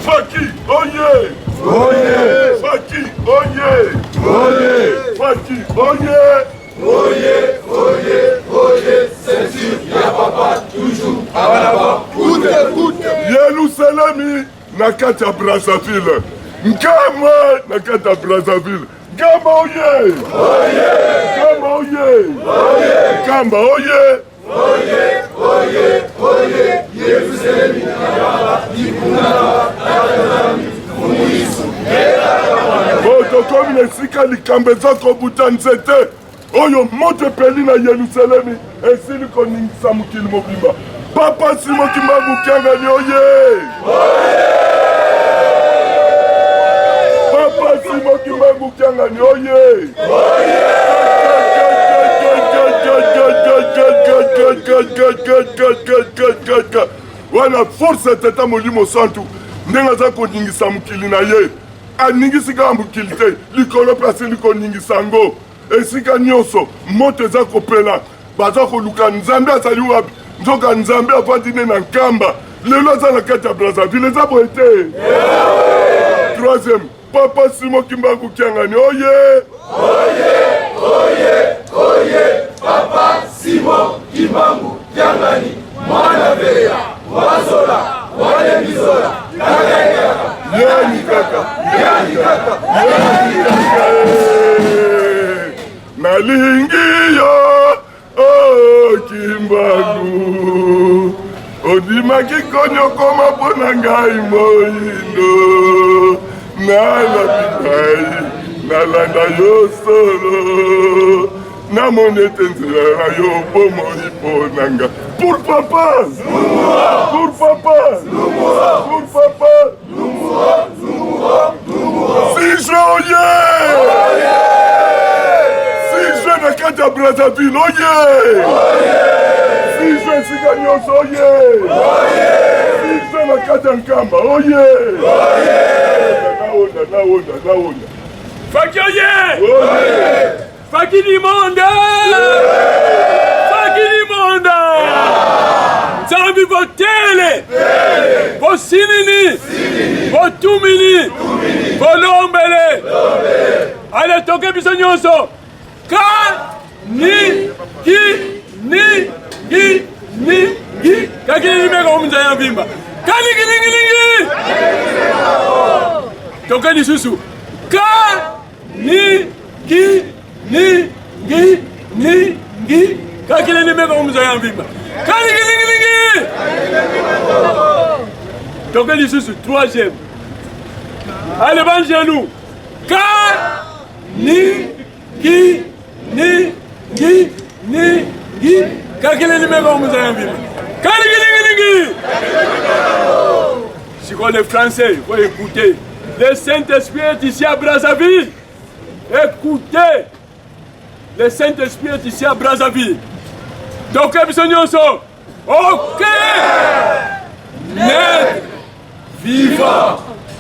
Faki oye! Oye! Faki oye! Oye! Faki oye! Oye, oye, oye, ceinture ya papa toujours abalaba coûte coûte. Yelusalemi na kati ya Brazzaville. Nkama na kati ya Brazzaville. Nkamba oye! Oye! Nkamba oye! Oye! Nkamba oye! Oye, oye, oye, Yerusalemi ya likunala Oyo tokomi na esika likambo eza kobuta nzete. Oyo moto epeli na Yelusalemi esili koningisa mokili mobimba. Papa Simon Kimbangu Kiangani oye! Papa Simon Kimbangu Kiangani oye! Wana force ya Tata Molimo Santu ndenge aza koningisa mokili na ye, aningisi kaka mokili te, likolo mpe asili koningisa yango. Esika nyonso moto eza kopela, baza koluka Nzambe azali wapi? Nzoka Nzambe avandi nde na Nkamba, lelo aza na kati ya Brazzaville. Eza boye te? Troisième, Papa Simon Kimbangu Kiangani oye! Oye, oye, oye, Papa Simon Kimbangu Kiangani, mwana Beya, wazola, walembizola, kaka kaka, yani kaka, yani kaka, yani kaka. Nalingi yo, oh Kimbangu, ondimaki konyokoma mpo na ngai moyindo, nalabi ngai nalanda yo solo, namoni ete nzela na yo bomoi mpo na nga. Pour papa, pour papa, pour papa, si je oye, si je na kati ya Brazzaville oye, si je esika nyonso oye, si je na kati ya Nkamba oye, naonda naonda naonda. Faki oye! Faki du monde! Faki du monde! Nzambi botele! Bosinini! Botumini! Bolombele! Ale toke biso nyonso! Ka ni ki ni gi ni gi kakili meka omunza ya vimba kanikininginingi toke lisusu ka ni gi ni gi ni gi kakili ni meka omunza ya vimba kanikininginingi toke lisusu troisième ale banjelu ka ni gi ni gi ni gi kakili ni meka omunza ya vimba kanikininginingi sikoyo le français il faut écouter. Le Saint-Esprit est ici à Brazzaville. Écoutez. Le Saint-Esprit est ici à Brazzaville. Donc, biso nyonso, ok. Net vivant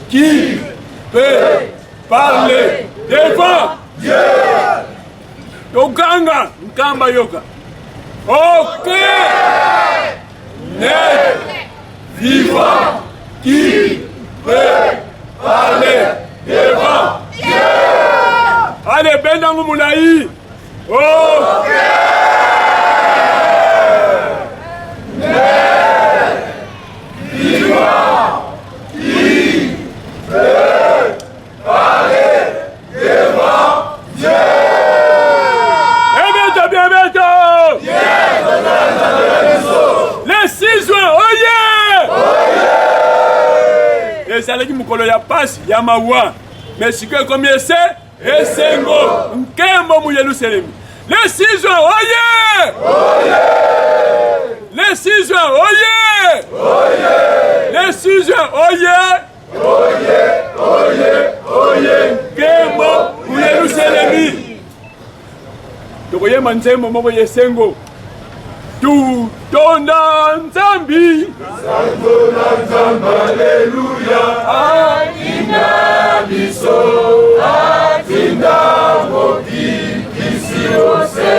qui peut parler devant Dieu. Toganga Nkamba yoka. Ok. Net vivant qui peut parler devant Dieu. Allez, bendango mulayi. Ok. Net vivant qui peut parler devant Dieu. Ebeta bien beta. Le 6 juin, oye! Ezalaki mokolo ya pasi ya mawa, mais sikoyo ekomi ese esengo, nkembo mu Yelusalemi. Le 6 juin, oye! Le 6 juin, oye! Le 6 juin, oye! Oye, oye, oye! Nkembo mu Yelusalemi. Tokoyemba nzembo moko ya esengo. Tutonda Nzambi. Sanzola Nzambe, aleluya. Atinda biso, atinda mobikisi ose.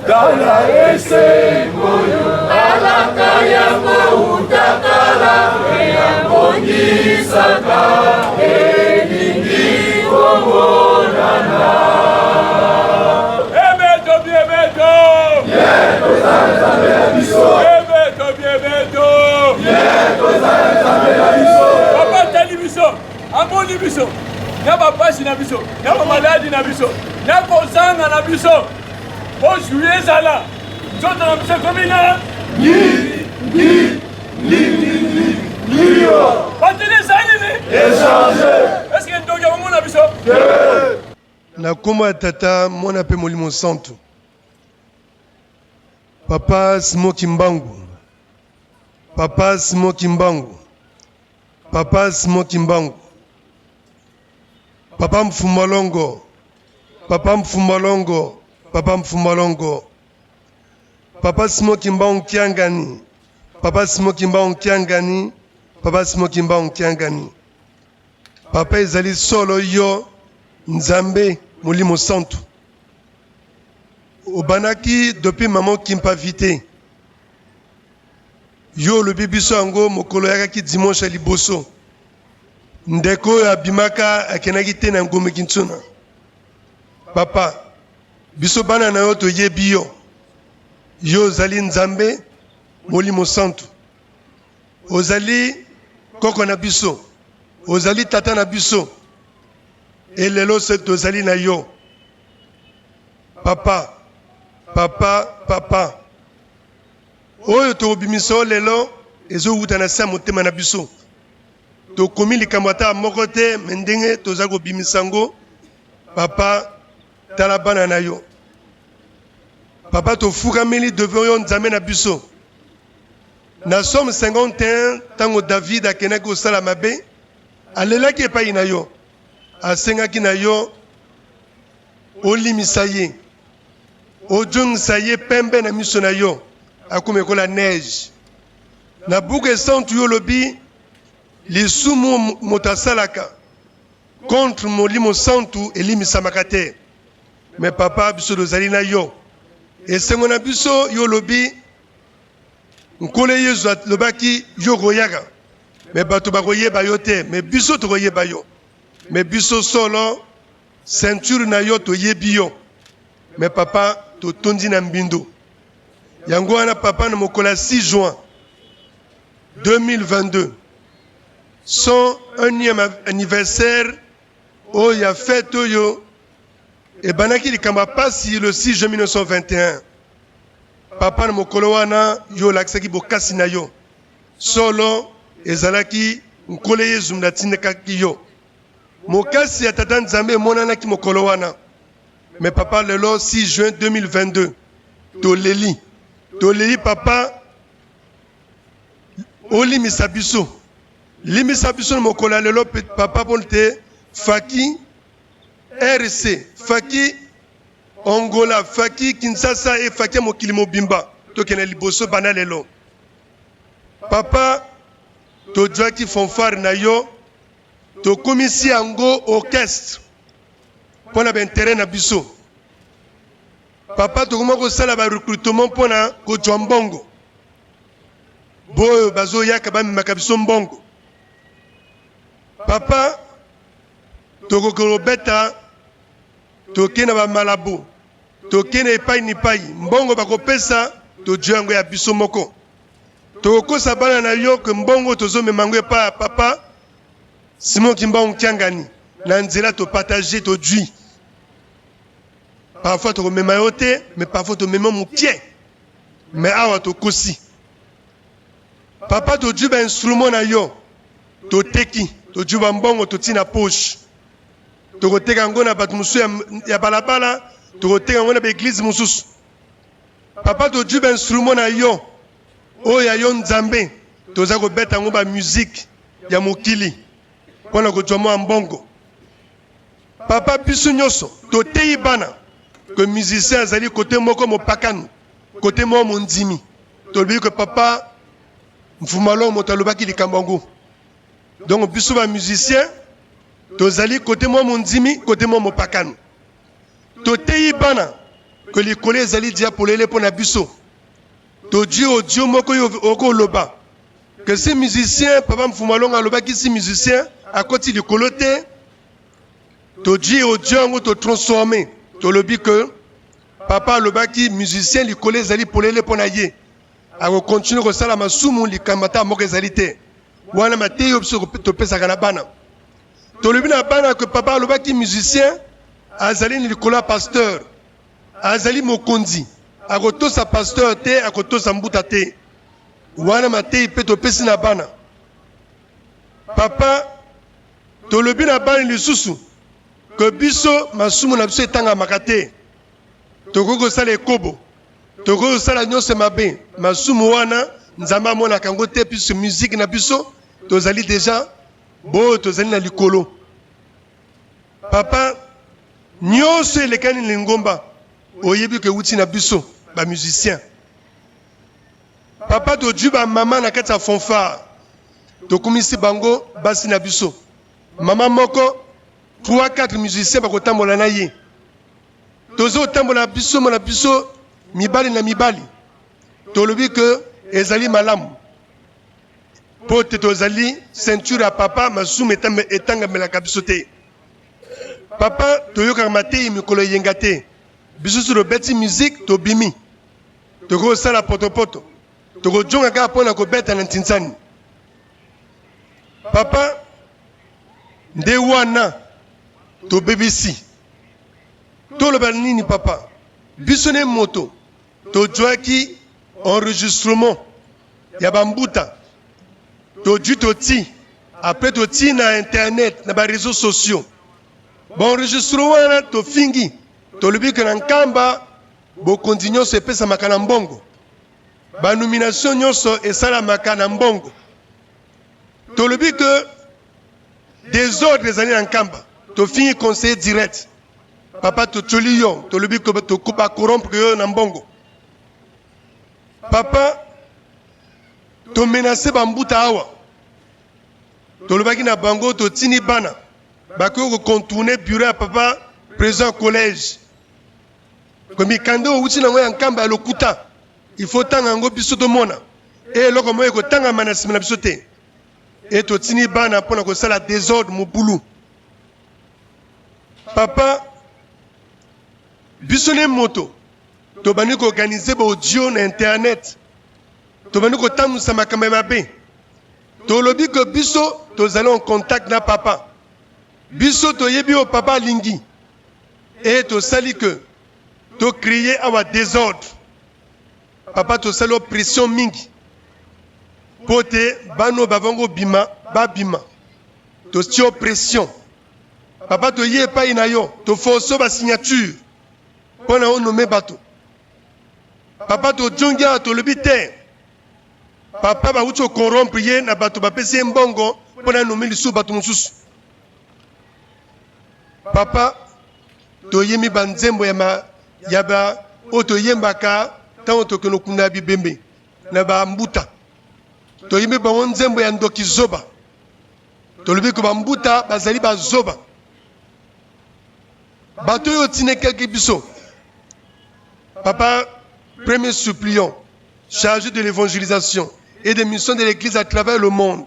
Tala esengo yo alaka yango uta kala, eyangonisaka elingi komonana. Ebeto biebeto. Nzambe na biso. Ebeto biebeto. Tozala Nzambe na biso. Papa atali biso, amoni biso na bapasi na biso, na bamaladi na biso, na kozanga na biso. Bozwi ezala nzoto na biso ekomi na bateli eza nini? Eske ndoki akomona biso? Na nkombo ya Tata, Mwana mpe Molimo Santu. Papa Simon Kimbangu, Papa Simon Kimbangu, Papa Simon Kimbangu, Papa Mfumbalongo, Papa Mfumbalongo, Papa Mfumbalongo, Papa Simon Kimbangu Kiangani, Papa Simon Kimbangu Kiangani, Papa Simon Kimbangu Kiangani. Papa ezali solo yo Nzambe Molimo Santu obandaki depuis maman Kimpa Vite yo olobi biso yango mokolo oyakaki dimanche ya liboso ndeko oyo abimaka akendaki te na Ngombe Kinsuna papa biso bana na yo toyebi yo yo ozali Nzambe Molimo Santu Ozali koko na biso, ozali tata na biso, e lelo se tozali na yo. Papa, papa, papa, oyo tokobimisa yo lelo ezowuta na se ya motema na biso. Tokomi likambo ata moko te, me ndenge toza kobimisa yango, papa, tala bana na yo. Papa, tofukameli devant yo, Nzambe na biso. Na Psaume 51, ntango David akendaki kosala mabe, alelaki epai na yo, asengaki na yo olimisa ye, ozongisa ye pembe na miso na yo, akoma ekola neige. Na buku esantu yo olobi lisumu moto asalaka contre Molimo Santu elimisamaka te. Me papa, biso tozali na yo, esengo na biso. Yo olobi Nkolo Yezu alobaki yo okoyaka me bato bakoyeba yo te, me biso tokoyeba yo. Me biso solo ceinture na yo toyebi yo, me papa totondi na mbindo. Yango wana papa, na mokolo ya 6 juin 2022, 101e anniversaire oyo ya fete oyo ebandaki likambo ya pasi le 6 juin 1921. Papa, na mokolo wana yo olakisaki bokasi na yo. Solo ezalaki Nkolo Yezu nde atindakaki yo. Mokasi ya Tata Nzambe emonanaki mokolo wana. Mais papa, lelo 6 juin 2022 toleli, toleli papa, olimisa biso, limisa biso na mokolo ya lelo papa, mpo te faki RC, faki Angola, faki Kinshasa e faki ya mokili mobimba, tokende liboso banda lelo. Papa, tozwaki fanfare na yo, tokomisi yango orchestre mpo na baintere na biso. Papa, tokoma kosala ba recrutement mpo na kozwa mbongo. Boyo bazoyaka bamemaka biso mbongo. Papa, tokoki kobeta Toke na ba malabo, toke na epai na epai, mbongo bakopesa tozwi yango ya biso moko. Tokokosa bana na yo ke mbongo tozomema yango epai ya papa Simon Kimbangu Kiangani, na nzela to partager tozwi. Parfois tokomema yo te, mais parfois tomema mokie. Mais awa tokosi. Papa, tozwi ba instrument na yo, toteki, tozwi ba mbongo totii na poche. Tokoteka yango na bato mosusu ya, ya balabala, tokoteka yango na baeglize mosusu. Papa, tozwi bainstrument na yo oyo ya yo Nzambe, toza kobeta yango bamusike ya mokili mpo na kozwa mwa mbongo. Papa, biso nyonso toteyi bana ke musicien azali kote moko mopakano, kote moko mondimi. Tolobi ke papa Mfumalo moto alobaki likambo yango. Donc biso ba musiciens tozali kote mwa mondimi, kote mwa mopakano. Toteyi bana ke likolo ezali dia polele mpo na biso. Tozwi audio moko oyo okoloba ke si musicien papa Mfumalonga alobaki si musicien akoti likolo te, tozwi audio yango totransforme, tolobi ke papa alobaki musicien likolo ezali polele mpo na ye, akokontinue kosala masumu, likambo ata moko ezali te. Wana mateyi oyo biso topesaka na bana. Tolobi na bana ke papa alobaki musicien azali na likolo ya pasteur, azali mokonzi, akotosa pasteur te, akotosa mbuta te. Wana mateyi pe topesi na bana. Papa, tolobi na bana lisusu. Que biso masumu na biso etangamaka te. Tokoki kosala ekobo, tokoki kosala nyonso mabe, masumu wana Nzambe amonaka yango te puisque musique na biso tozali dejà boyo tozali na likolo. Papa, nyonso elekani na lingomba oyebi ke ewuti na biso ba musiciens. Papa, tozwi ba mama na kati ya fanfare, tokumisi bango basi na biso. Mama moko 3 4 musiciens bakotambola na ye. Tozo tambola biso na biso mibali na mibali. Tolobi ke ezali malamu po te tozali ceinture ya papa, masumu etangamelaka biso te. Papa, toyokaka mateyi mikolo eyenga te. Biso so tobeti musique tobimi, tokoki kosala potopoto, tokojonga kaka mpo na kobeta na ntinsani. Papa, nde wana tobebisi. Toloba nini papa? Biso ne moto tojuaki enregistrement ya ba mbuta, tojui toti après toti na internet na ba réseaux sociaux, ba enregistrement wana tofingi, tolobi ke na Nkamba bokonzi nyonso epesamaka na mbongo, ba nomination nyonso esalamaka na mbongo. Tolobi ke desordre ezali na Nkamba, tofingi conseiller direct. Papa, totsholi yo, tolobi ke ba corrompre yo na mbongo. Papa, to menacer ba mbuta awa, tolobaki na bango totini bana bakoki ko contourner bureau ya papa président collège. Ko mikanda oyo owuti nango ya Nkamba ya lokuta, il faut tanga yango biso tomona e eloko moko ekotangama na nsima na biso te. E totini bana mpona kosala desordre, mobulu. Papa, biso ne moto tobandi koorganize ba audio na internet, tobandi kotambusa makambo ya mabe. Tolobi ke biso tozali en contact na papa, biso toyebi oyo papa alingi, e tosali ke to créer awa desordre. Papa, tosali yo pression mingi po te bana oyo bavangi kobima babima, totie yo pression. Papa, toye epai na yo, toforce ba signature mpo na onome bato. Papa, tojongi awa, tolobi te papa bawuti kocorrompre ye na bato, bapesi ye mbongo mpo na anome lisusu bato mosusu. Papa, toyembi banzembo ya ma, ya ba oyo toyembaka ntango tokende kokunda ya bibembe na bambuta, toyembi bango nzembo ya ndoki zoba. Tolobi ko bambuta bazali bazoba, bato oyo otinekaki biso. Papa premier suppliant chargé de l'évangélisation et des missions de l'église à travers le monde,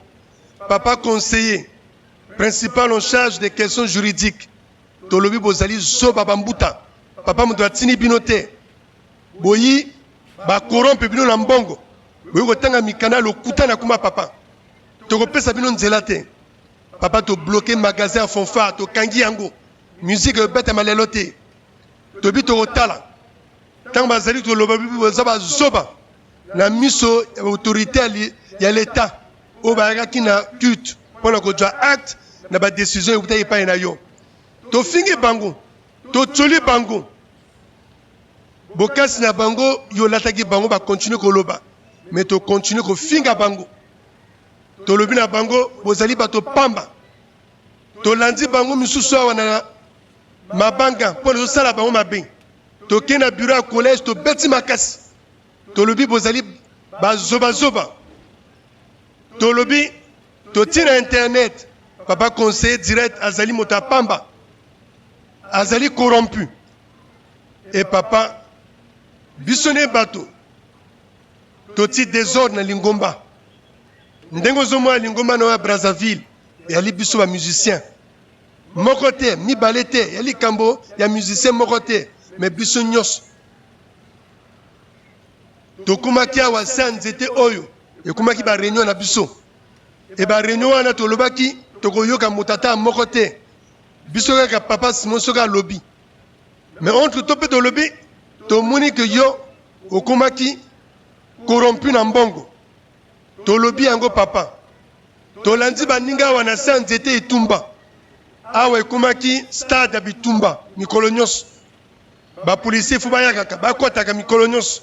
papa conseiller principal en charge des questions juridiques, tolobi bozali zoba bambuta. Papa, moto atini bino te, boyi bakorompe bino na mbongo, boyi kotanga mikanda lokuta na kuma. Papa, tokopesa bino nzela te. Papa, tobloke magasin ya fanfare, tokangi yango, musique ebetama lelo te. Tobi tokotala ntango bazali koloba boza bazoba na miso ya autorité ya l'État oyo bayakaki na culte mpona kozwa acte na badécision eutaki epai na yo. Tofingi bango, totioli bango bokasi na bango, yo olataki bango, bakontinue koloba, me tokontinue kofinga bango. Tolobi na bango bozali bato pamba. Tolandi bango misusu awa na mabanga mpo tozosala bango mabe. Tokei na bureau ya collège, tobeti makasi, tolobi bozali bazobazoba. Tolobi totie na internet papa conseiller direct azali moto ya pamba, azali corrompu. E papa, biso ne bato toti desordre na lingomba. Ndenge ozomona lingomba na oyo ya Brazzaville, eyali biso ba musicien moko te, mibale te, ya likambo ya musicien moko te, me biso nyonso tokomaki awa se ya nzete oyo ekomaki ba réunion na biso. E ba réunion wana tolobaki tokoyoka moto ata moko te, biso kaka papa Simon soki alobi. Mais entre to mpe tolobi, tomoni ke yo okomaki corrompu na mbongo. Tolobi yango papa, tolandi baninga awa na se ya nzete etumba. Awa ekomaki stade ya bitumba mikolo nyonso. Ba policiers faut bayakaka, bakotaka mikolo nyonso.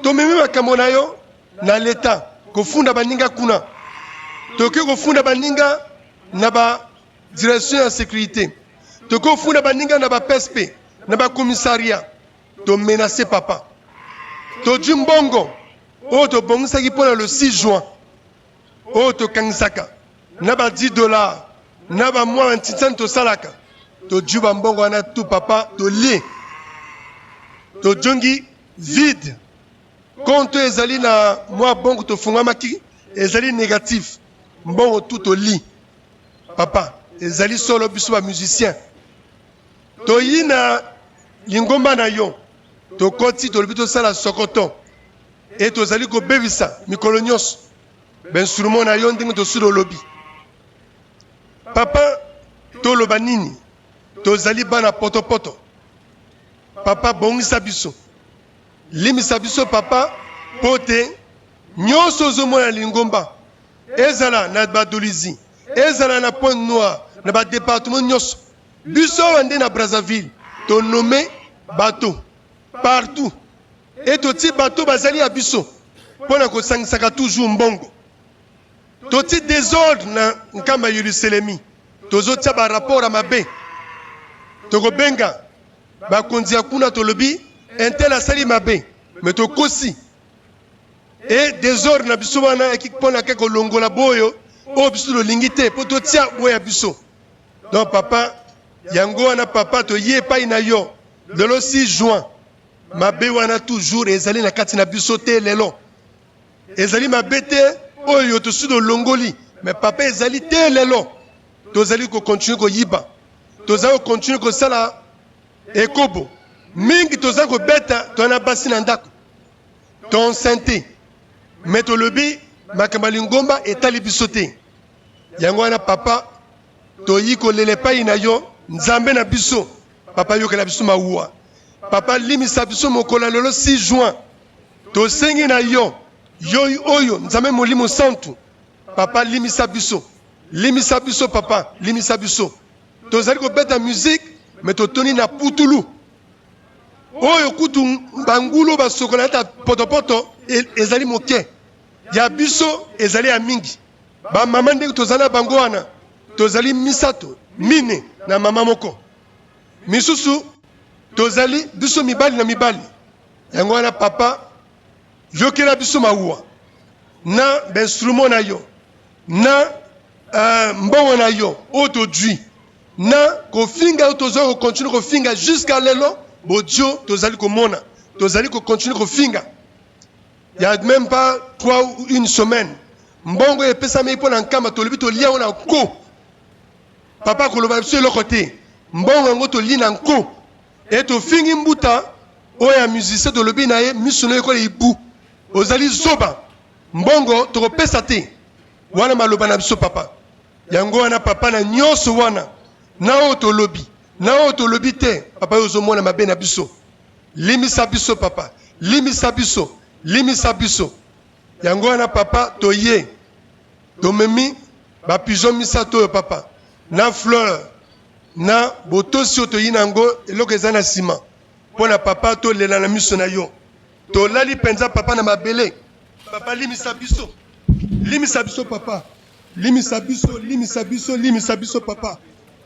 Tomemi makambo na yo na leta kofunda baninga kuna. Toke kofunda baninga na ba direction ya securite. Toke kofunda baninga na ba PSP, na ba commissariat. To menacer papa. Tozwi mbongo oyo tobongisaki mpo na le 6 juin oyo tokangisaka na ba 10 dollars na ba mwa bantinsani tosalaka, tozwi ba mbongo wana tout papa, tolie, tojongi vide. Compte oyo ezali na mwa banque tofungamaki ezali negatif, mbongo tout toli papa. Ezali solo biso ba musiciens toyi na lingomba na yo, tokoti tolobi tosala sokoto e tozali kobebisa mikolo nyonso bainstrument na yo ndenge tosili olobi papa. Toloba nini? Tozali bana potopoto papa, bongisa biso, limisa biso papa, po te nyonso ozomona lingomba ezala na badolizi, ezala na Pointe Noire, na badepartement nyonso. Biso awa nde na Brazzaville tonome bato partout e totie bato bazali ya biso mpo na kosangisaka toujours mbongo. Totie desordre na nkamba ya Yelusalemi, tozotia ba rapport ya mabe, tokobenga bakonzi ya kuna, tolobi intel asali mabe, me tokosi e desordre na biso wana yaki mpo na ke kolongola boyo oyo biso tolingi te mpo totia boyo ya biso. Donc papa, yango wana papa toye epai na yo lelo 6 juin. Mabe wana toujours ezali na kati na biso te lelo. Ezali mabe te oyo tosi tolongoli, mais papa ezali te lelo. Tozali ko continuer koyiba, tozali ko continuer kosala ekobo mingi, tozali kobeta toza na basi na ndako to enceinte, mais tolobi makambo ya lingomba etali biso te. Yango wana papa toyi kolela epai na yo Nzambe na biso. Papa yokela biso mawua, papa limisa biso mokolo ya lelo 6 juin. Tosengi na yo, yo oyo Nzambe Molimo Santu, papa limisa biso, limisa biso papa, limisa biso. Tozali kobeta musique mais totoni na putulu oyo kutu bangulu basokola ata potopoto ezali moke, ya biso ezali ya mingi. Ba mama ndenge tozali na bango wana, tozali misato mine na mama moko, misusu tozali biso mibali na mibali. Yango wana papa yokela biso mawua na ba instrument na yo na mbongo na yo oyo tozwi na kofinga yo, tozali ko continuer kofinga jusqu'à lelo. Bodio tozali komona tozali ko continuer kofinga ya même pas 3 ou une semaine. Mbongo epesami mpo na nkamba, tolobi tolia yango na nko. Papa koloba biso eloko te, mbongo yango tolie na nko e tofingi mbuta oyo ya musicien, tolobi na ye miso na yo ekola ibu, ozali zoba, mbongo tokopesa te. Wana maloba na biso papa. Yango wana papa, na nyonso wana, na oyo tolobi na oyo tolobi te, papa yo ozomona mabe na biso, limisa biso papa, limisa biso, limisa biso. Yango wana papa toye tomemi ba pigeon misato oyo papa, na fleur na botosi oyo toyi na yango, eloko eza na nsima mpo na papa tolela na miso na yo. Tolali mpenza papa na mabele. Papa limisa biso, limisa biso papa, limisa biso, limisa biso, limisa biso papa.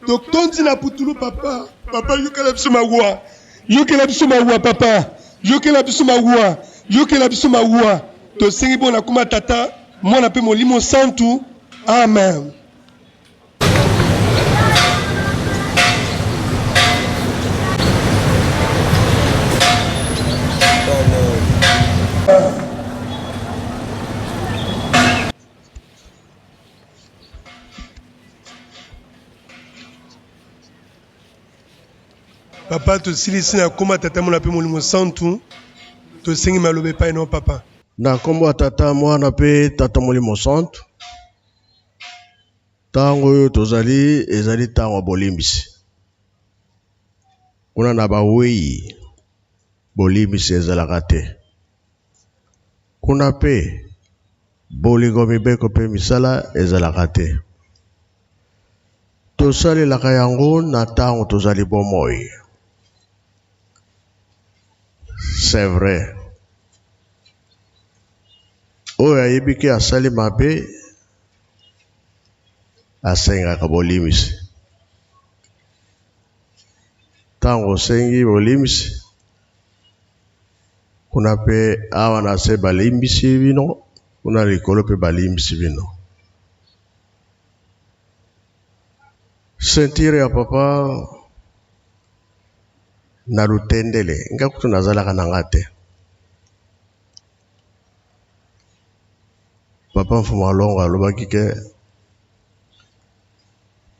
Totondi na putulu papa, papa yokela biso mawa, yokela biso mawa papa, yokela biso mawa, yokela biso mawa. Tosengi mpo na kuma Tata, Mwana mpe Molimo Santu. Amen. Papa tosilisi na koma Tata Mwana mpe Molimo Santu, tosengi maloba epai na yo papa. Na nkombo ya Tata, Mwana mpe Tata Molimo Santu. Ntango oyo tozali ezali ntango ya bolimbisi. Kuna na bawei bolimbisi ezalaka te. Kuna mpe bolingo, mibeko mpe misala ezalaka te. Tosalelaka yango na ntango tozali bomoi. C'est vrai. Oyo ayebi ke asali mabe asengaka bolimbisi. Ntango osengi bolimbisi, kuna mpe awa na se balimbisi bino, kuna likolo mpe balimbisi bino. Ceinture ya papa na lutendele nga kutu nazalaka na nga te. Papa Mfumu Alongo alobaki ke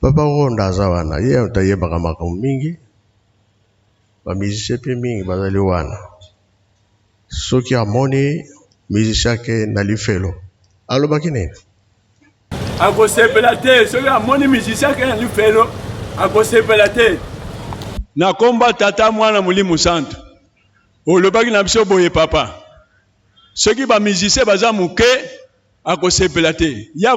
papa Ngonda aza wana, ye moto ayebaka makambo mingi, ba musicien mpe mingi bazali wana. Soki amoni musicien ake na lifelo, alobaki nini? Akosepela te soki amoni musicien ake na lifelo, akosepela te. Na komba Tata, Mwana, Molimo Santu, olobaki na biso boye papa, soki ba musicien baza moke akosepela te, ya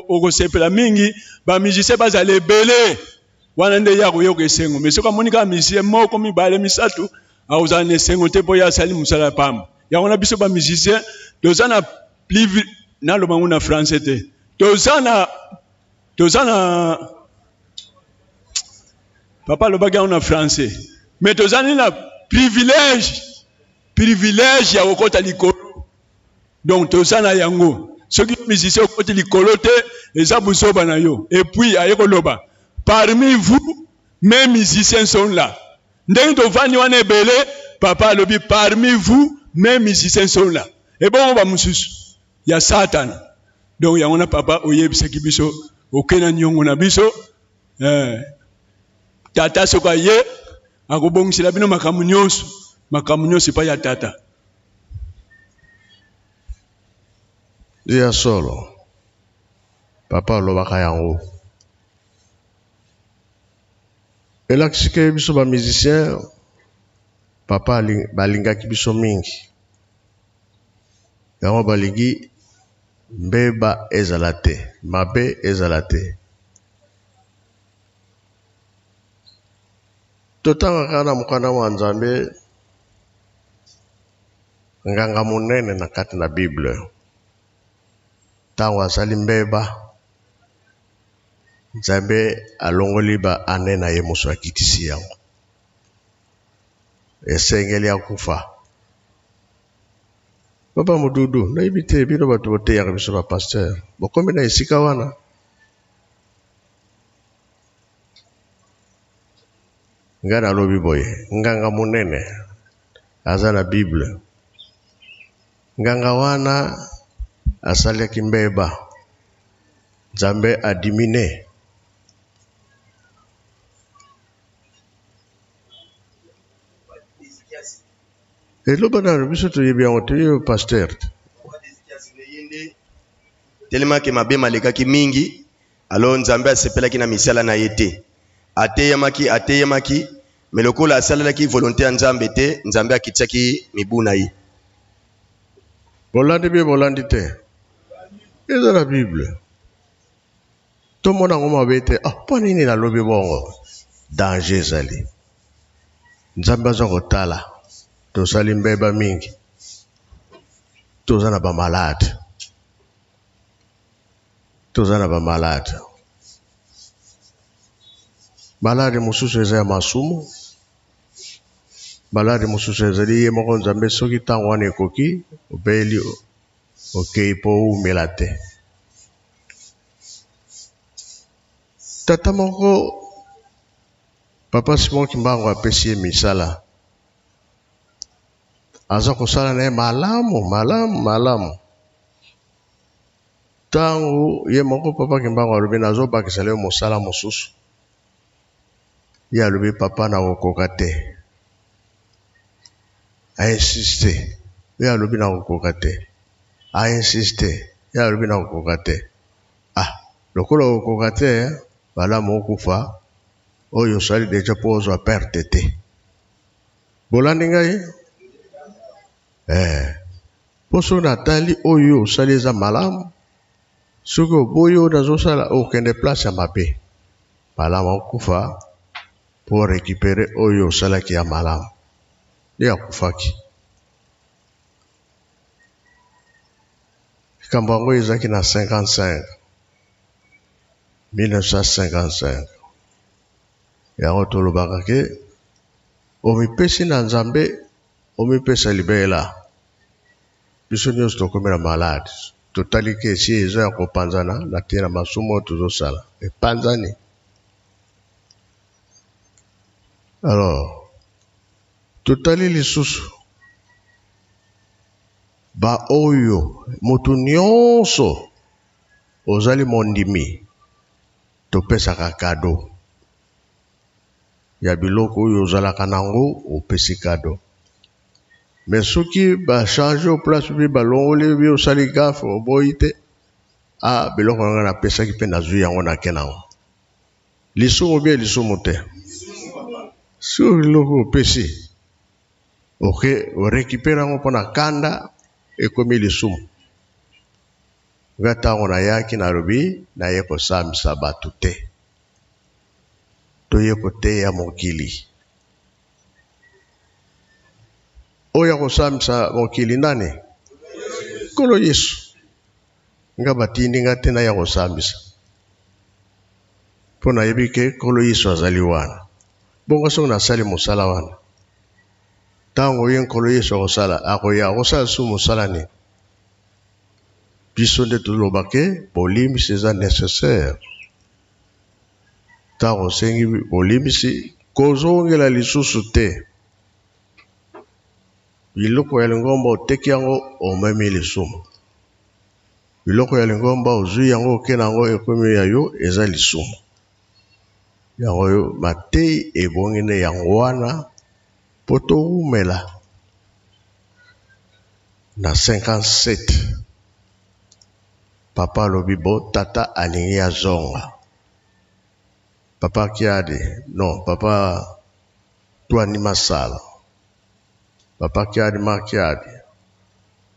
okosepela mingi ba musicien bazala ebele, wana nde ye akoyoka esengo. Mais soki amoni kaka musicien moko, mibale, misato, akozala na esengo te mpo ye asali mosala ya pamba. Yango na biso ba musicien toza na plus, naloba yango na français te, toza na, toza na, papa alobaki yango na français, mais toza nini na privilège, privilège ya kokota likolo. Donc toza na yango. Soki musicien okoti likolo te, eza buzoba na yo. Et puis aye koloba parmi vous mes musiciens sont là. Ndenge tovandi wana ebele, papa alobi parmi vous mes musiciens sont là. Ebongo ba mususu ya Satana. Donc yango na papa oyebisaki biso oke na niongo na biso. Tata soki aye akobongisela bino makambo nyonso, makambo nyonso epai ya tata. Ya solo papa alobaka yango. Elakisi ke biso ba musicien papa balingaki biso mingi. Yango balingi mbeba ezala te, mabe ezala te. Totangaka na mokanda wa Nzambe nganga monene na kati na Bible. Ntango asali mbeba, Nzambe alongoli ba ane na ye moso akitisi yango. Esengeli akufa. Papa Modudu, nayebi te bino bato boteyaka biso ba pasteur, bokomi na esika wana. Ngai nalobi boye, nganga monene aza na Bible. Nganga wana asalaki mbeba, Nzambe adimine. Eloba nanu biso toyebi yango te, yo pasteur. Telemaki mabe malekaki mingi, alors Nzambe asepelaki na misala na ye te. Ateyamaki, ateyamaki, mais lokola asalelaki volonté ya Nzambe te, Nzambe akitiaki mibu na ye. Bolandi bien, bolandi te. Eza na Bible. Tomona yango mabe te. Ah, mpo nini nalobi bongo? Danger ezali. Nzambe aza kotala. Tosali mbeba mingi. Toza na ba malade. Toza na ba malade. Malade mosusu eza ya masumu. Malade mosusu ezali ye moko Nzambe soki ntango wana ekoki, obeli okei mpo oumela te. Tata moko Papa Simon Kimbangu apesi ye misala. Aza kosala na ye malamu, malamu, malamu. Ntango ye moko Papa Kimbangu alobi nazobakisa yo mosala mosusu. Ye alobi papa nakokoka te. A insiste. Ye alobi nakokoka te. A insiste. Ye alobi nakokoka te. Ah, lokola okokoka te, malamu okufa oyo osali deja mpo ozwa perte te. Bolandi ngai? Mpo soki natali oyo osali eza malamu, soki oboyi oyo nazosala okende place ya mabe. Malamu okufa mpo récupérer oyo osalaki ya malamu. Nde akufaki. Likambo yango ezalaki na 55, 1955. Yango tolobaka ke omipesi na Nzambe, omipesa libela. Biso nyonso tokomi na malade. Totali ke esi eza ya kopanzana na tina masumu oyo tozosala. Epanzani. Alors, totali lisusu baoyo moto nyonso ozali mondimi topesaka kado ya biloko oyo ozalaka nango opesi kado. Mais soki ba change yo place bi balongoli bi osali gaffe oboyi te, ah biloko na nga napesaki mpe nazwi yango nake nango. Lisumu bie lisumu te? Soki biloko opesi oke orécupere yango mpo na kanda ekomi lisumu. Nga ntango nayaki nalobi naye kosambisa bato te, toye koteya mokili. Oyo akosambisa mokili nani? Nkolo Yesu. Nga batindi nga te naya kosambisa, mpo nayebi ke Nkolo Yesu azali wana. Bongo soki nasali mosala wana, ntango ye Nkolo Yesu akosala, akoya akosala lisusu mosala nini? Biso nde toloba ke bolimbisi eza nécessaire. Ntango osengi bolimbisi, kozongela lisusu te. Biloko ya lingomba oteki yango, omemi lisumu. Biloko ya lingomba ozwi yango oke na yango ekomi ya yo, eza lisumu. Yango oyo mateyi ebongi nde yango wana mpo towumela na 57. Papa alobi bo tata alingi azonga. Papa Kiadi, non, papa Twani Masala. Papa Kiadi ma Kiadi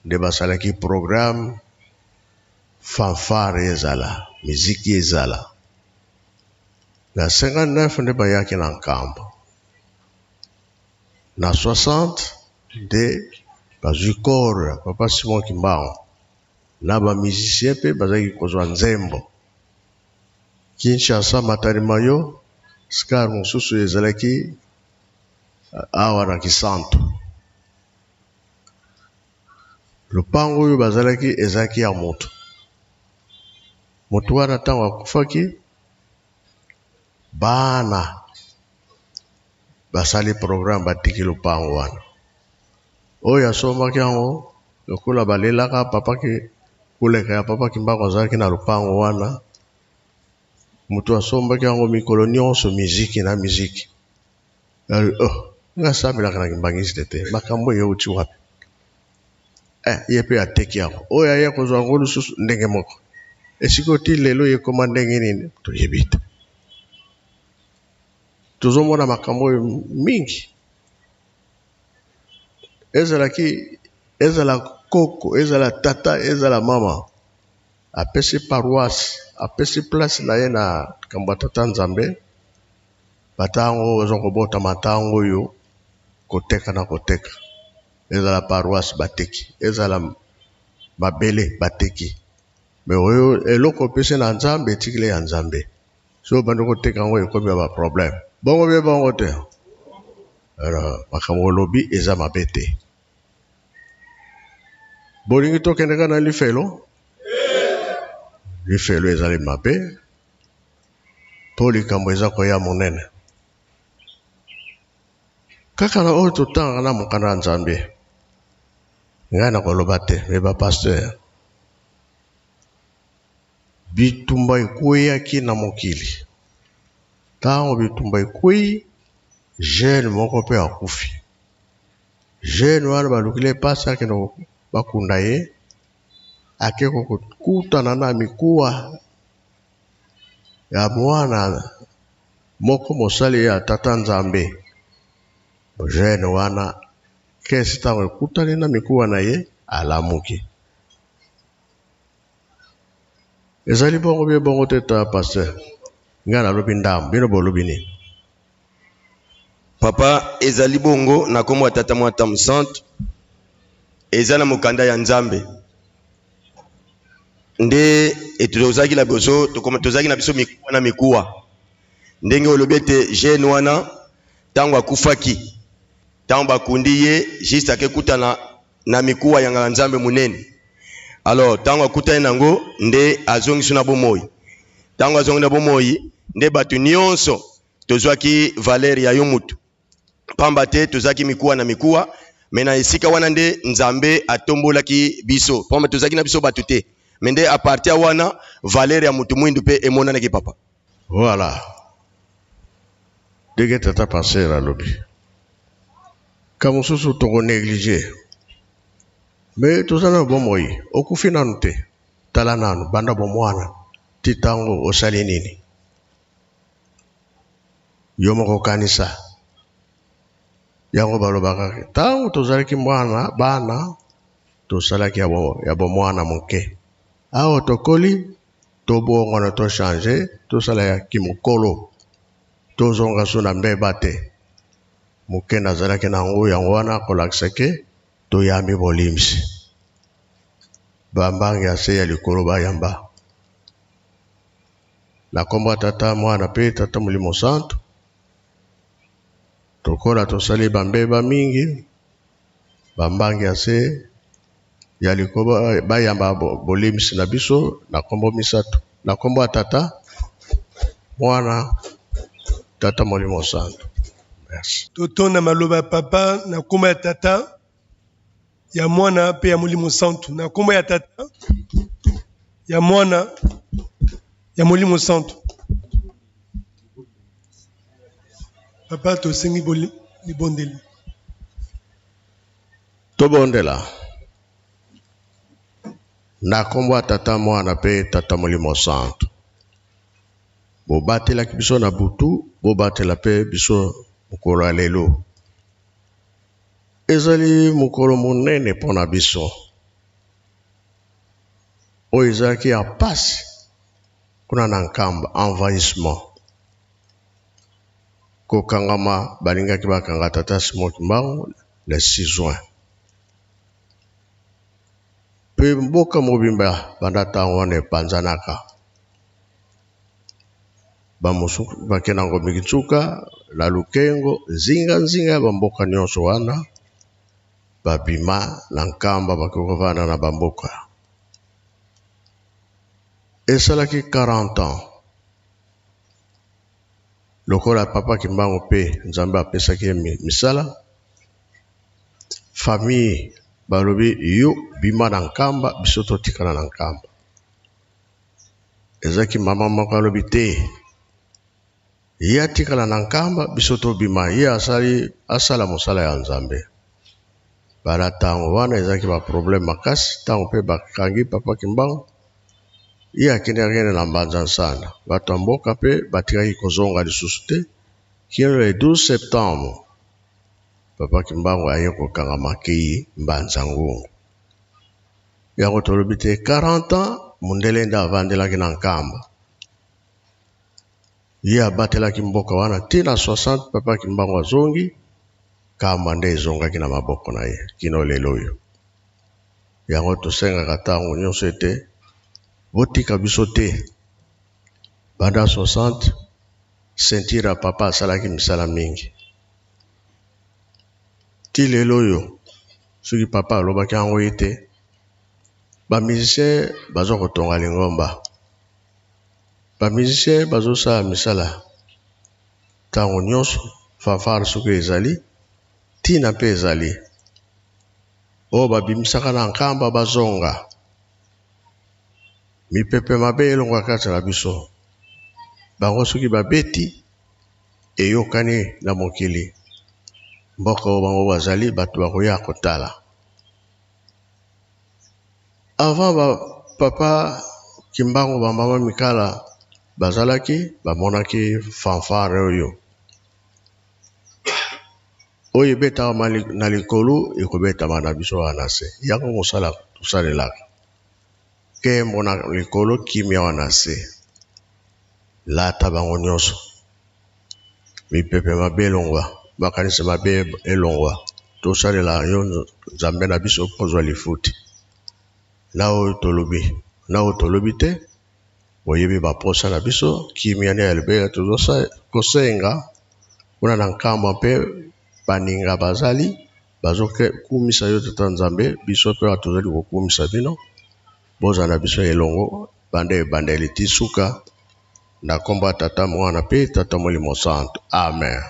nde basalaki programme fanfare ezala, miziki ezala. Na 59 nde bayaki na Nkambo. Na 60 nde bazwi corps ya papa Simon Kimbangu na ba musiciens mpe bazalaki kozwa nzembo. Kinshasa, Matadi Mayo, scar mosusu ezalaki awa na Kisantu. Lopango oyo bazalaki ezalaki ya moto. Moto wana ntango akufaki, bana basali programme batiki lopango wana. Oyo asombaki yango lokola balelaka papa ki koleka ya papa Kimbangu azalaki na lopango wana, moto asombaki yango mikolo nyonso miziki na miziki. Oh, nga asambelaka na kimbangiste te, makambo oyo euti wapi? Eh, ye mpe ateki yango. Oyo aye kozwa yango lisusu ndenge moko. Esika oti lelo ekoma ndenge nini toyebi te. Tozomona makambo oyo mingi. Ezalaki ezala koko, ezala tata, ezala mama. Apesi paroisse, apesi place na ye na likambo ya tata Nzambe. Batango baza kobotama ntango oyo koteka na koteka. Ezala paroisse bateki, ezala mabele bateki. Mais oyo eloko opesi na Nzambe etikali ya Nzambe. Soki obandi koteka yango ekomi ya ba problème. Bongo be bongo te. Alors makambo olobi eza mabe te. Bolingi tokende kaka na lifelo? Lifelo ezali mabe mpo likambo eza koya monene. Kaka na oyo totangaka na mokanda ya Nzambe, ngai nakoloba te, me ba pasteur bitumba ekweyaki na mokili. Ntango bitumba ekweyi, jeune moko mpe akufi. Jeune wana balukili ye mpasi akende bakunda ye, ake kokutana na mikuwa ya mwana moko mosali ya tata Nzambe. Jeune wana kesi ntango ekutani na mikuwa na ye alamuki. Ezali bongo bie bongo te ta pasteur. Ngai nalobi ndambo, bino bolobi nini? Papa, ezali bongo na kombo ya Tata Mwana Mosantu, eza na mokanda ya Nzambe nde tozalaki na biso, tozalaki na biso mikuwa na mikuwa, ndenge olobi ete jeune wana ntango akufaki, ntango bakundi ye juste akekutana na mikuwa ya nganga Nzambe monene. Alors ntango akutani nango nde azongisi na bomoi. Ntango azongi na bomoi nde bato nyonso tozwaki valeur ya yo mutu, pamba te tozalaki mikuwa na mikuwa, me na esika wana nde Nzambe atombolaki biso, pamba tozalaki na biso bato te, me nde a partir wana valeur ya mutu mwindu pe emonanaki papa. Voilà ndenge tata pasteur alobi, ka mosusu toko negliger mais toza na bomoi, okufi nanu te, tala nanu banda bomwana ti tango osali nini, yo moko kanisa. Yango balobaka tango tozalaki mwana bana tosalaki ya bomwana moke, awa tokoli tobongwana to changer, tosala ya kimokolo, tozonga so na mbeba te. Moke nazalaki nango yango wana kolakisa ke toyambi bolimbisi, bambangi ya se ya likolo bayamba na kombo ya Tata Mwana pe Tata Molimo Santu. Tokola tosali bambeba mingi, bambangi ya se ya likolo bayamba bolimbisi na biso na kombo misato, na kombo ya Tata Mwana Tata Molimo Santu. Merci. Totonda maloba ya papa na kombo ya Tata, ya Mwana pe ya Molimo Santu. Na kombo ya Tata, ya Mwana, ya Molimo Santu. Papa, tosengi libondeli. Tobondela na kombo ya Tata Mwana pe Tata Molimo Santu. Bobatelaki biso na butu, bobatela pe biso mokolo ya lelo. Ezali mokolo monene mpo na biso, oyo ezalaki ya pasi kuna na Nkamba, envahissement, kokangama, balingaki bakanga Tata Simon Kimbangu le 6 juin. Pe mboka mobimba banda ntango wana epanzanaka, bamosusu bakenda Ngombe Kinsuka na Lukengo, nzinga nzinga ya bamboka nyonso wana babima na Nkamba bakoki kovanda na bamboka. Esalaki 40 ans lokola Papa Kimbangu pe Nzambe apesaki ye misala, famille balobi yo bima na Nkamba, biso totikala na Nkamba. Ezalaki mama moko alobi te, ye atikala na Nkamba, biso tobima, ye asala mosala ya Nzambe. Bala tango wana ezalaki ba problème makasi, tango pe bakangi Papa Kimbangu, ye akendaki na Mbanza Nsanda. Bato ya mboka pe batikaki kozonga lisusu te. Kino le 12 septembre, Papa Kimbangu aye kokanga makei Mbanza Ngungu. Yango tolobi te 40 ans mundele nde avandelaki na Nkamba. Ye abatelaki mboka wana ti na 60 Papa Kimbangu azongi, Nkamba nde ezongaki na maboko na ye kino lelo oyo. Yango tosengaka ntango nyonso ete botika biso te. Banda 60 ceinture ya papa asalaki misala mingi. Ti lelo oyo soki papa alobaki yango ete ba musicien baza kotonga lingomba, ba musicien bazosala misala ntango nyonso, fanfare soki ezali ntina mpe ezali oyo babimisaka na Nkamba bazonga, mipepe mabe elongwa kati na biso. Bango soki babeti eyokani na mokili, mboka oyo bango bazali bato bakoya kotala. Avant ba papa Kimbangu ba mama Mikala bazalaki, bamonaki fanfare oyo oyo ebetaka na likolo ekobetama na biso wana se. Yango mosala tosalelaka nkembo na likolo, kimia wana se. Lata bango nyonso. Mipepe mabe elongwa, makanisi mabe elongwa. Tosalela yo Nzambe na biso mpo ozwa lifuti. Na oyo tolobi, na oyo tolobi te, oyebi baposa na biso, kimia nde ya libela tozokosenga kuna na nkamba mpe baninga bazali bazokumisa yo Tata Nzambe, biso mpe tozali kokumisa bino. Bozala na biso elongo banda ebandeli ti suka na kombo ya Tata, Mwana pe Tata Molimo Santu. Amen.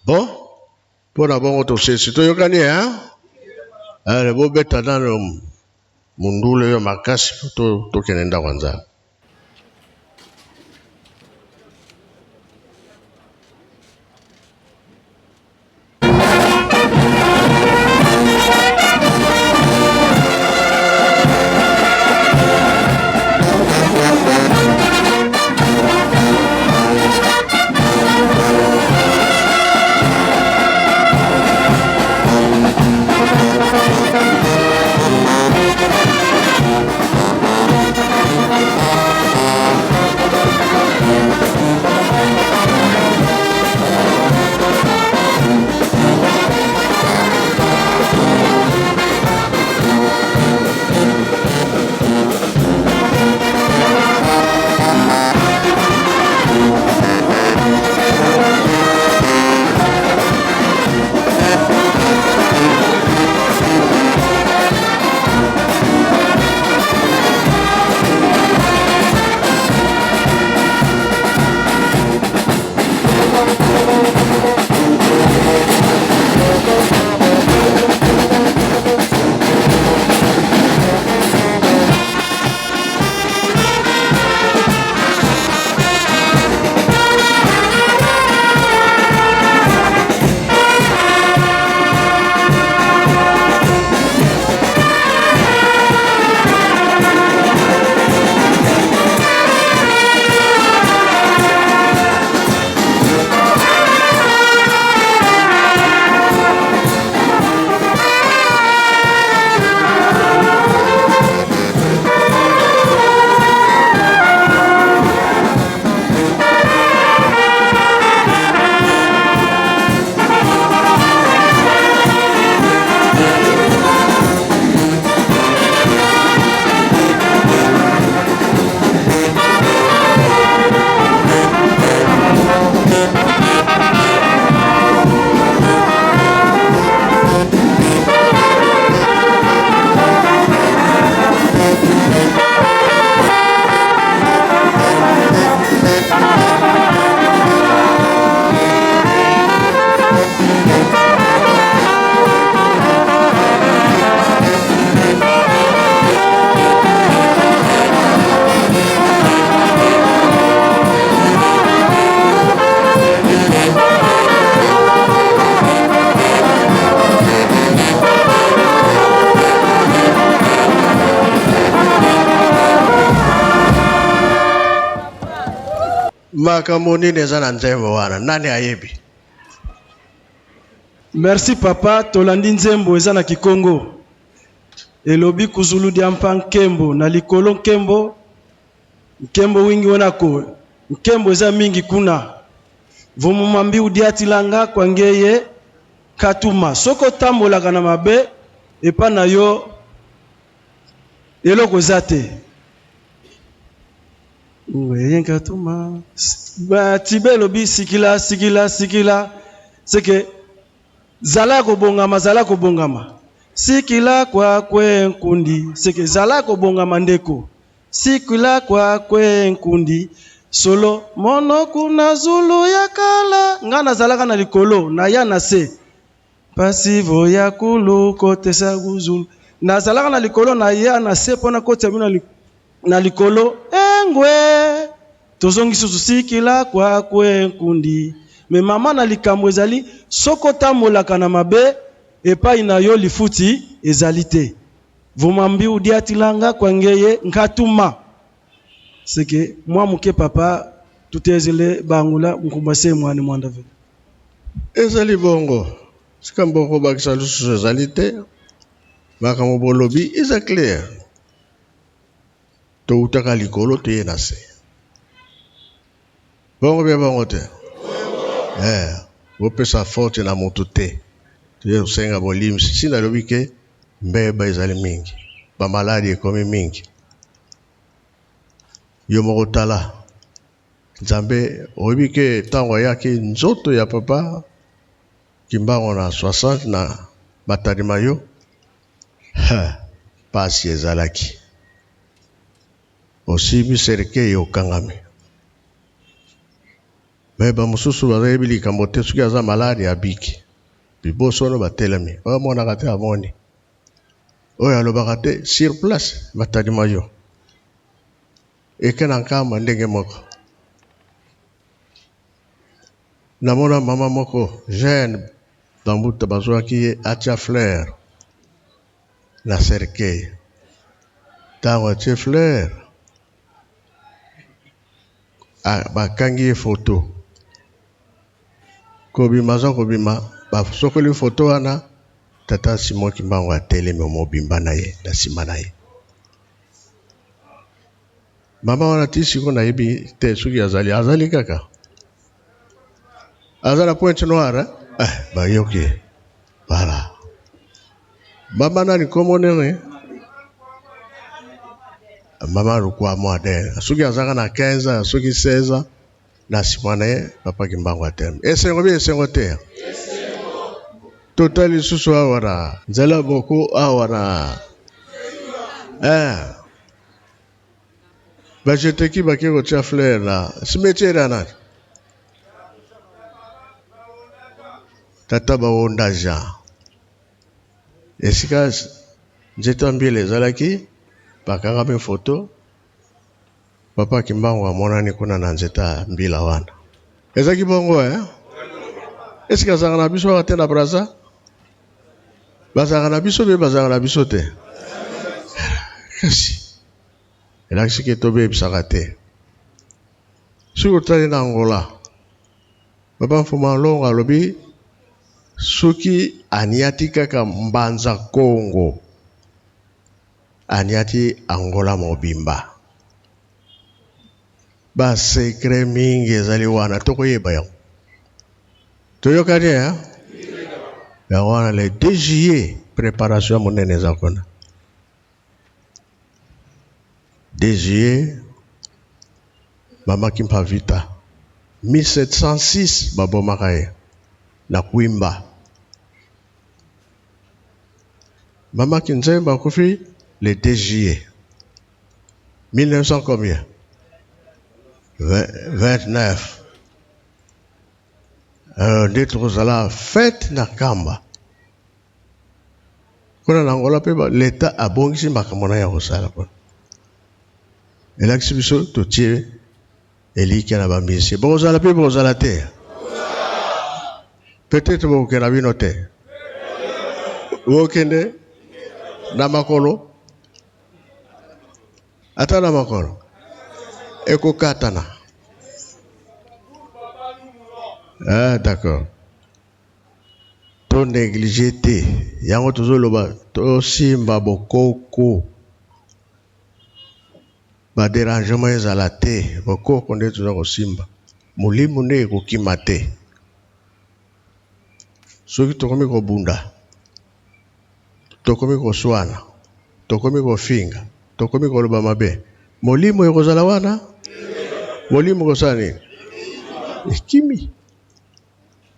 Bon, mpo na bongo tosesi toyokani hein? Allez, bobeta nano mundule oyo makasi po tokende ndako ya Nzambe. Makambo nini eza na nzembo wana? Nani ayebi? Merci papa tolandi nzembo eza na kikongo elobi kuzulu diampa nkembo na likolo nkembo nkembo wingi wana ko nkembo eza mingi kuna vumuma mbi udiatilanga kwa ngeye katuma soki otambolaka na mabe epa na yo eloko eza te Ngeye katuma tibe elobi sikila sikila sikila seke Zala ya kobongama, zala kobongama. Sikila kwa kwe nkundi, seke zala kobongama ndeko. Sikila kwa kwe nkundi, solo mono kuna zulu ya kala. Nga nazalaka na likolo, na ya na se. Pasi voya kulu kotesa kuzulu. Nazalaka na likolo, na ya na se pona kotisa bino na likolo. Engwe tozongi susu sikila kwa kwe nkundi. Me mama na likambo ezali soki otambolaka na mabe epai na yo lifuti ezali te. Vuma mbi udiatilanga kwa ngeye nkatuma. Seke mwa moke papa tutezele bangula nkumba se mwane mwanda vele. Ezali bongo. Sika mboko bakisa lisusu ezali te. Makambo bolobi eza clair. Towutaka likolo toye na se. Bongo bien bongo te? Eh, bopesa faute na moto te. Toye kosenga bolimbisi. Si nalobi ke mbeba ezali mingi, ba maladi ekomi mingi. Yo moko tala. Nzambe, oyebi ke tango ayaki nzoto ya papa Kimbangu na 60 na Matadi Mayo, ha, pasi ezalaki. Osimbi cercueil okangami. Mais ba mosusu bayebi likambo te soki aza malade abiki. Bibosono batelemi. Oyo amonaka te amoni. Oyo alobaka te sur place Matadi Mayo. Eke na Nkamba ndenge moko. Namona mama moko jeune bambuta bazwaki ye atia fleur na cercueil. Tango atie fleur bakangi ye photo. Kobima aza kobima basokoli photo wana tata Simon Kimbangu atelemi mobimba na ye na nsima na ye. Mama wana ti sikoyo nayebi te soki azali azali kaka aza na pointe noire eh, bayoki voilà mama nani kombo nini mama Lukwamo Adele soki azaka na 15 ans soki 16 ans na nsima na ye papa Kimbangu atelemi esengo bi esengo te totali lisusu awa na nzela boko awa na eh bajeteki bake kotia fleur na cimetière ya nani tata bawonda Jean esika nzete ya mbila ezalaki bakangami foto papa Kimbangu amonani kuna na nzete ya mbila wana ezalaki bongo eh? Esika azalaka na biso awa te na Brazza bazalaka na biso mpe bazalaka na biso te kasi elakisi ke tobebisaka te soki otali na Angola papa Mfuma Longo alobi soki aniati kaka Mbanza Kongo aniati Angola mobimba ba secret mingi ezali wana tokoyeba yango toyokani eh? Yango wana le 2 juillet préparation ya monene eza kuna 2 juillet mama Kimpa Vita 1706 babomaka ye na Kwimba mama Kinzemba akufi le 2 juillet 1900 combien 29 alors nde tokozala fete na Nkamba kuna na Angola mpe leta abongisi makambo na ya kosala kuna elakisi biso totie elikya na bamisie bokozala mpe bokozala te peut-être bokokenda bino te bokende na makolo ata na makolo ekokatana ah, d'accord to néglige te yango tozoloba tosimba bokoko ba dérangement ezala te bokoko nde toza kosimba molimo nde ekokima te soki tokomi kobunda tokomi koswana tokomi kofinga tokomi koloba mabe molimo ekozala wana molimo ekosala nini ekimi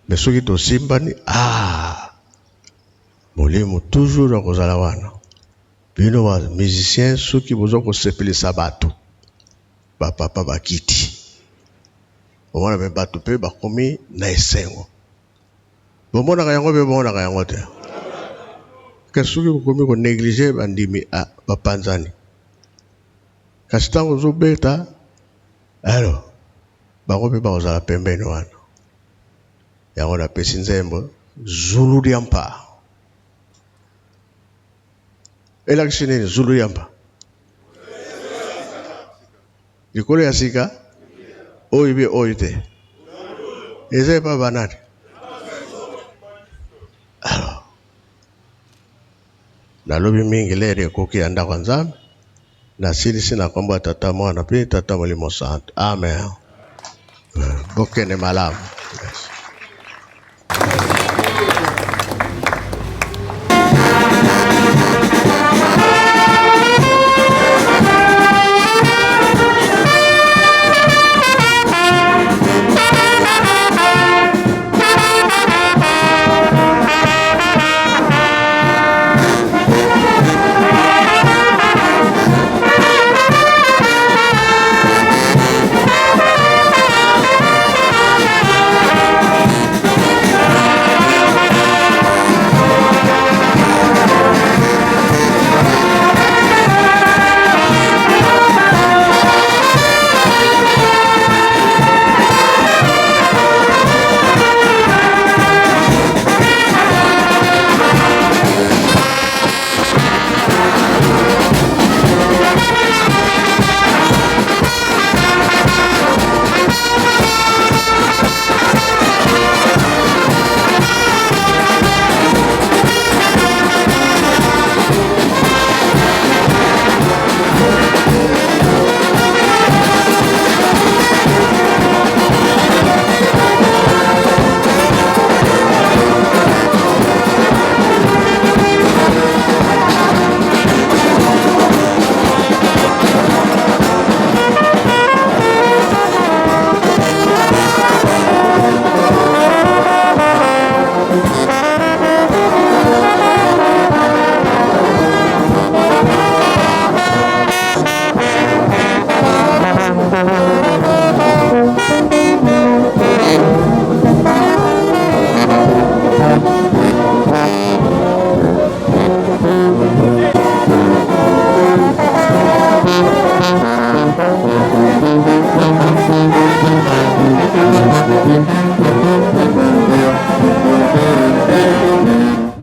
me soki tosimbani ah molimo toujours akozala wana bino ba musicien soki boza kosepelisa bato bapapa bakiti omona me bato mpe bakomi na esengo bomonaka yango mpe bomonaka yango te kasi soki bokomi konéglige bandimi ah, bapanzani kasi ntango ozobeta alors bango mpe bakozala pembeni wana yango napesi nzembo zulu diampa elakisi nini zulu diampa likolo ya sika oyo be oyo te eza epa banani alors nalobi mingi lere ekoki ya ndako ya nzambe. Nasilisi na kombo ya Tata, Mwana mpe Tata Molimo Santu. Amen. Bokende malamu. Merci.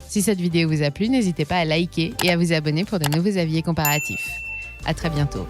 Si cette vidéo vous a plu, n'hésitez pas à liker et à vous abonner pour de nouveaux avis comparatifs. À très bientôt.